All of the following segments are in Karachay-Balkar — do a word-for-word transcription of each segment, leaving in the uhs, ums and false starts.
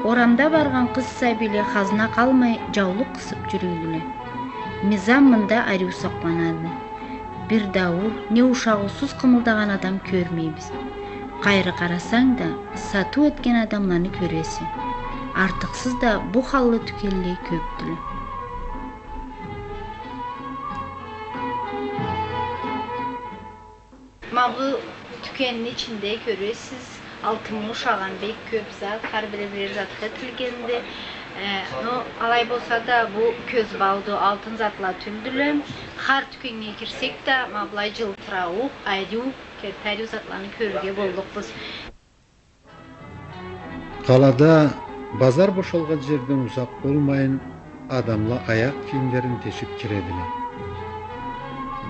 Орамда баргъан къыз сабийле хазна къалмай джаулукъ къысыб джюрюйдюле. Мизам мында ариу сакъланады. Бир да ауур, не ушагъыусуз къымылдагъан адам кёрмейбиз. Къайры къарасанг да, сатыу этген адамланы кёресе. Артыкъсыз да бу халлы тюкенле кёбдюле. Ма бу тюкенни ичинде кёресиз, алтыннга ушагъан бек кёб зат, хар бири бирер затха этилгенди. Э, но алай болса да, бу кёзбауду, алтын затла тюлдюле. Хар тюкеннге кирсек да, ма былай джылтырауукъ, ариу, керти ариу затланы кёрюрге боллукъбуз. Къалада базар бошалгъан джерден узакъ болмайын, адамла аякъ кийимлерин тешиб киредиле.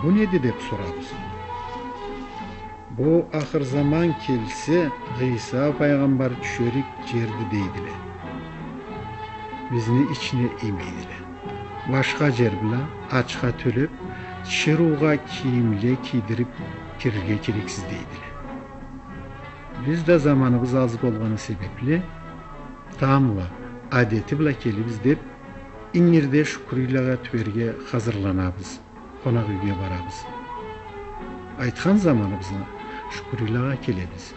Бу неди деб сорабыз. Бу ахыр заман келсе, Иса пайгъамбар тюшерик джерди дейдиле. Бизни ичине иймейдиле. Башха джер бла ачха тёлеб, тиширыугъа кийимле кийдириб кирирге керексиз дейдиле. Биз да заманыбыз аз болгъаны себебли, тамбла адети бла келибиз деб, ингирде Шукурилагъа тюберге хазырланабыз, къонакъ юйге барабыз. Айтхан заманыбызда Шукурилагъа келебиз.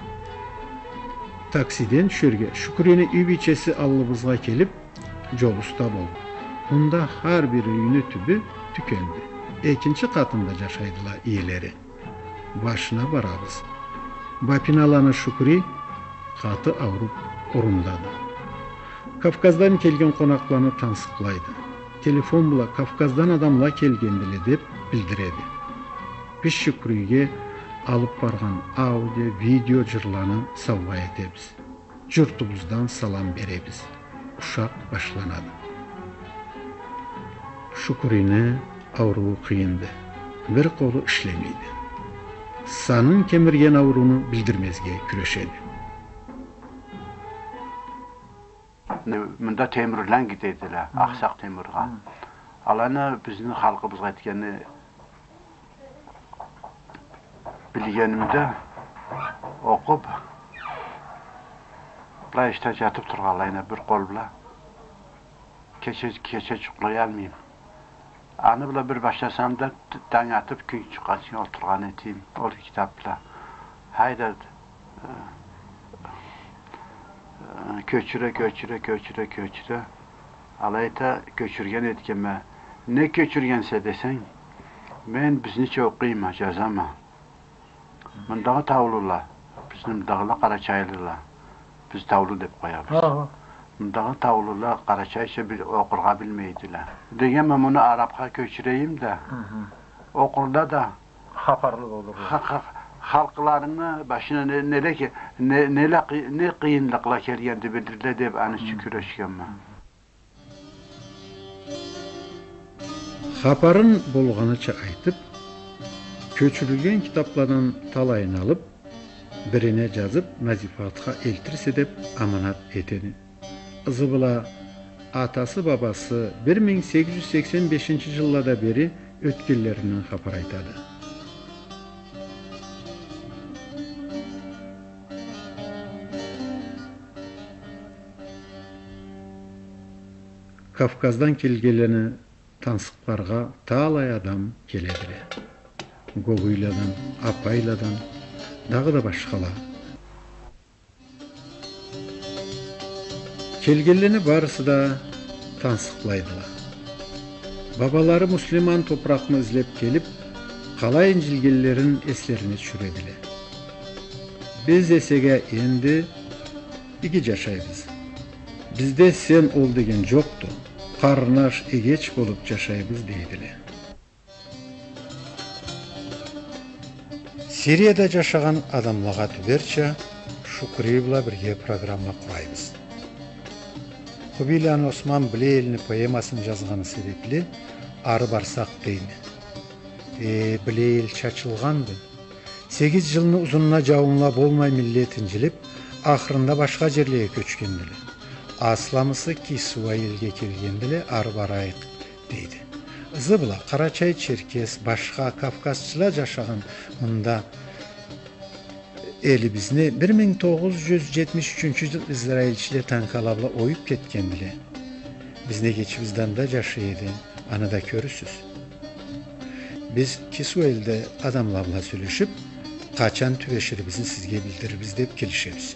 Таксиден тюшерге Шукурини юй бийчеси аллыбызгъа келиб, джол уста болду. Мында хар бир юйню тюбю тюкенди. Экинчи къатында джашайдыла иелери. Башына барабыз. Бапиналаны Шукури къаты ауруб, орумдады. Кавказдан келген къонакъланы тансыкълайды. Телефон бла Кавказдан адамла келгендиле деб билдиреди. Биз Шукуриге алыб баргъан аудио, видео джырланы саугъа этебиз. Джуртубуздан салам беребиз. Ушакъ башланады. Шукурини аурууу къыйынды. Бир къолу ишлемейди. Санын кемирген аурууну билдирмезге кюрешеди. Мында Темурланы гитедиле, Акъсакъ Темургъа. Аланы бизни халкъыбызгъа этгени билгенимде, окъуб, былай ишде джатыб тургъанлайына бир къол бла. Кече, кече джукълаялмайма. Аны бла бир башласам да, танг атыб, кюн чыкъгъанчы олтургъан этеме ол китаб бла. Хайда, э, э, кёчюре, кёчюре, кёчюре, кёчюре. Алайда кёчюрген этгенме. Не кёчюргенсе десенг, мен бизнича окъуйма, джазама. Мындагъы таулула, бизни мындагъыла къарачайлыла, биз таулу деб къоябыз. Мындагъы таулула къарачайча бил-, окъургъа билмейдиле. Дегенме, муну арабха кёчюрейим да, окъурла да, хапарлы болурла. Ха-, ха-, халкъларыны башына не, неле ке-, не, неле къый-, не къыйынлыкъла келгенди билирле деб, аны ючюн кюрешгенме. Хапарын болгъаныча айтыб, кёчюрюлген китабладан талайын алыб, бирине джазыб, Назифатха элтирсе деб аманат этеди. Ызы бла атасы-бабасы бир минг сегиз джюз сексен бешинчи джыллада бери ётгенлеринден хапар айтады. Кавказдан келгенлени тансыкъларгъа талай адам келедиле. Гогуйладан, Апайладан, дагъыда башхала. Келгенлени барысы да тансыкълайдыла. Бабалары муслиман топуракъны излеб келиб, къалай инджилгенлерин эслерине тюшюредиле. Биз эсе энди иги джашайбыз. Бизде сен-ол деген джокъду, къарнаш, эгеч болуб джашайбыз, дейдиле. Сирияда джашагъан адамлагъа тюберча, Шукури бла бирге программа къурайбыз. Хубийланы Осман Билейлни поэмасын джазгъаны себебли, ары барсакъ дейме. Э, Билейл чачылгъанды. Сегиз джылны узунуна джауунла болмай миллет инджилиб, ахырында башха джерлеге кёчгендиле. Асламысы Кисуа элге келгендиле, ары барайыкъ, дейди. Ызы бла къарачай-черкес, башха кавказчыла джашагъан мында Элибизни бир минг тогъуз джюз джетмиш ючюнчю джыл израильчиле танкала бла оюб кетгендиле. Бизни эгечибиз да анда джашай эди, аны да кёрюрсюз. Биз Кисуэлде адамла бла сёлешиб, къачан тюбеширибизни сизге билдирирбиз деб келишебиз.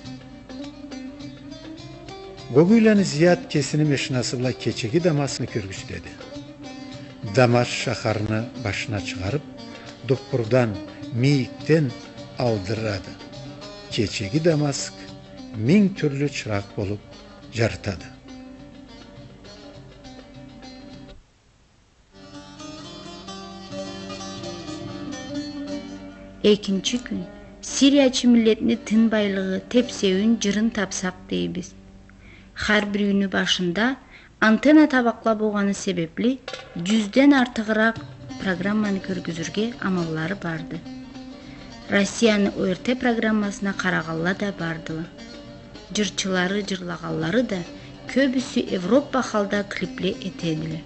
Гогуйланы Зияд кесини машинасы бла кечеги Дамаскны кёргюзтеди. Дамаск шахарны башына чыгъарыб, дуппурдан, мийикден алдырады. Кечеги Дамаск минг тюрлю чыракъ болуб джарытады. Экинчи кюн Сириячы миллетни тынбайлыгъы, тепсеуюн, джырын тапсакъ дейбиз. Хар бир юйню башында антенна табакъла болгъаны себебли, джюзден артыгъыракъ программаны кёргюзюрге амаллары барды. Россияны О Р Т программасына къарагъанла да бардыла. Джырчылары, джырлагъанлары да кёбюсю Европа халда клипле этедиле.